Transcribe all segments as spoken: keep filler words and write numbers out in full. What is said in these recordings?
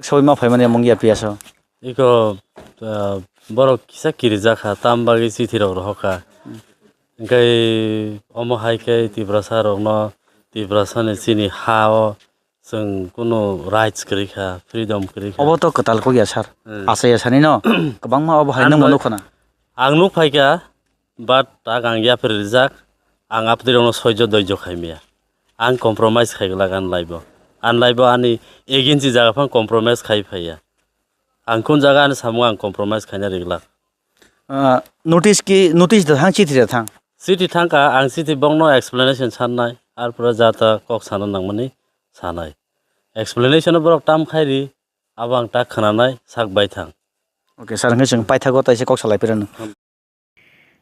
Soi ma phaimani mung ya piya so. Iko, ah, borok kisa kirijak kha, tam bagwi chithi rok rohor kha. Hwnkhe omo hai khe Tiprasa rokno, Tiprasa ni chini ha o chwng kunu rights kwrwi kha, freedom kwrwi kha. Obo to kwtal kok ya sir. Hmm. Achai ya sani no. Kwbangma obo hai Ang nang bai- mano khana. Ang nuk phai kha, but tak ang yapri rijak, ang apni rokno soijo doijo khai maya. Ang compromise khai glak ani life o. Ani life o ani agency jaga phano compromise khai phaiya. Ang kun jaga ani samung ang compromise khaina riglak. Ah, notice ki, notice da thang, chithi da thang. Chithi thangkha, ang chithi bokno explanation sannai, arpore jata kok sana nangmani sanai. Explanation borok tam khai ri, abo ang tak khwnanai, sak bai thang. Okay, sir, hwnkhe chwng paithago taisa kok salai pirano.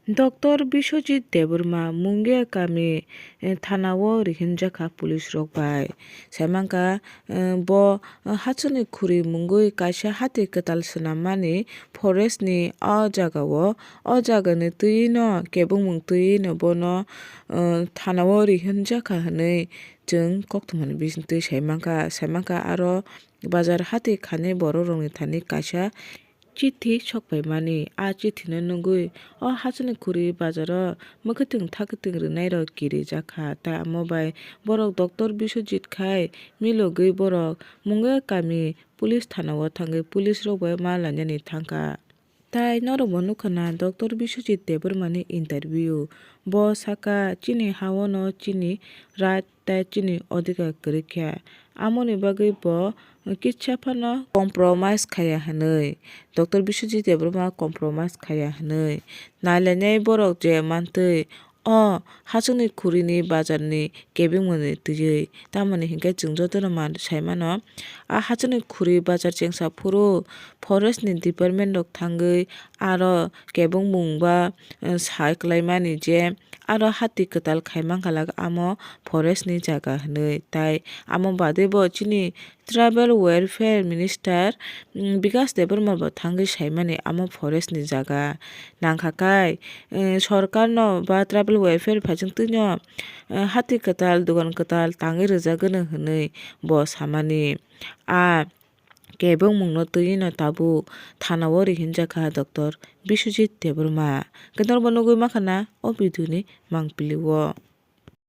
Doctor Biswajit Debbarma Mungia kami, eh, thanao rihinjakha police rok bai. Saimankha, eh, bo, eh, hachwkni khuri mungwi kaisa hati kwtal swnammani forest ni o jagao, o jagani twino kebengmung twino bono, eh, thanao rihinjakha hwnwi chwng koktwmani bisingtwi saimankha. Saimankha aro bazar hati khani borok rokni thani kaisa chithi sokphaimani. A chithino nugwi o hachwkni khuri bazaro mwkhwtwng thakwtwng rwnairok kirijakha. Tai amo bai borok Doctor Biswajit khai milogwi borok Mungia kami police thanao thangwi police rok bai ma lainani thangkha. Tai norok bo nukha na Doctor Biswajit Debbarma ni interview. Bo sakha, "Chini ha-o no chini right tei chini odhikar kwrwi kha. Amoni bagwi bo kisa phano compromise khaya," hwnwi. Doctor Biswajit Debbarma compromise khaya hwnwi. Nailainai borok je mantwi o hachwkni khuri ni bazar ni kebengmani twiwi. Tamoni hinkhe chwng jotono man-, saimano, a hachwkni khuri bazar chengsa phuru forest ni department rok thangwi aro kebengmung ba, eh, sai kwlaimani je aro hati kwtal khai mankha lak amo forest ni jaga hwnwi. Tai amo baade bo chini Tribal Welfare Minister, mm, Bikas Debbarma bo thangwi saimani amo forest ni jaga nangkha kai, eh, sorkar no ba Tribal Welfare phaising twino, eh, hati kwtal, dogan kwtal tangwi rwjagwno hwnwi bo samani. A kebengmungno twiwino tabuk thanao rihinjakha Doctor Biswajit Debbarma. Khe norokbo nugwi mankha na o video ni mangpili o.